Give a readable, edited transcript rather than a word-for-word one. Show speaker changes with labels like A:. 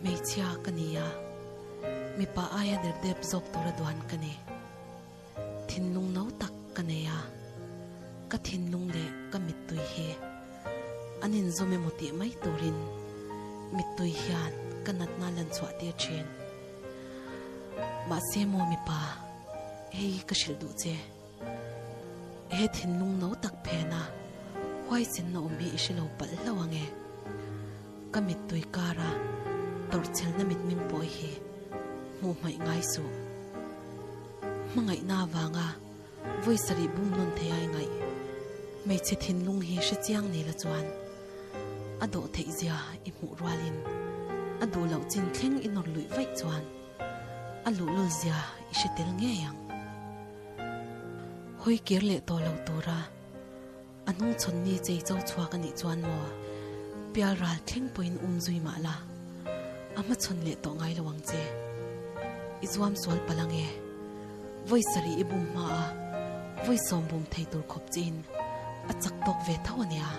A: Hmeichhia ka ni a, mipa aia derdep zawk tura duan ka ni. Thinlung no tak ka nei a, ka thinlung leh ka mittui hi an inzawm emaw tih mai turin mittui hian ka natna lan chhuah tir thin. Mahse maw mipa, hei ka hrilh duh che. He thinlung no tak phena huaisenna awm hi i hre lo palh hlauh ang e. Ka mittui kara tawrhchhelna mitmeng pawh hi hmuh hmaih ngai suh. Hmangaihna avanga vawi sarih bum nawn thei ai ngaih hmeichhe thinlung hi hre chiang ni la chuan a dawh theih zia i hmuh rualin a duh loh chin thleng i nawr luih vaih chuan a luhlul zia i hre tel ngei ang. Hawi kir leh tawh lo tura a hnungchhawn ni chei cho chhuak a nih chuan maw pial ral thleng pawhin um zui mah la, a hmachhawn leh tawh ngai lo ang che. I zuam sual palh ang e. Vawi sarih i bum hma a, vawi sawm bum thei tur khawp chiin a chak tawk ve tho a nia.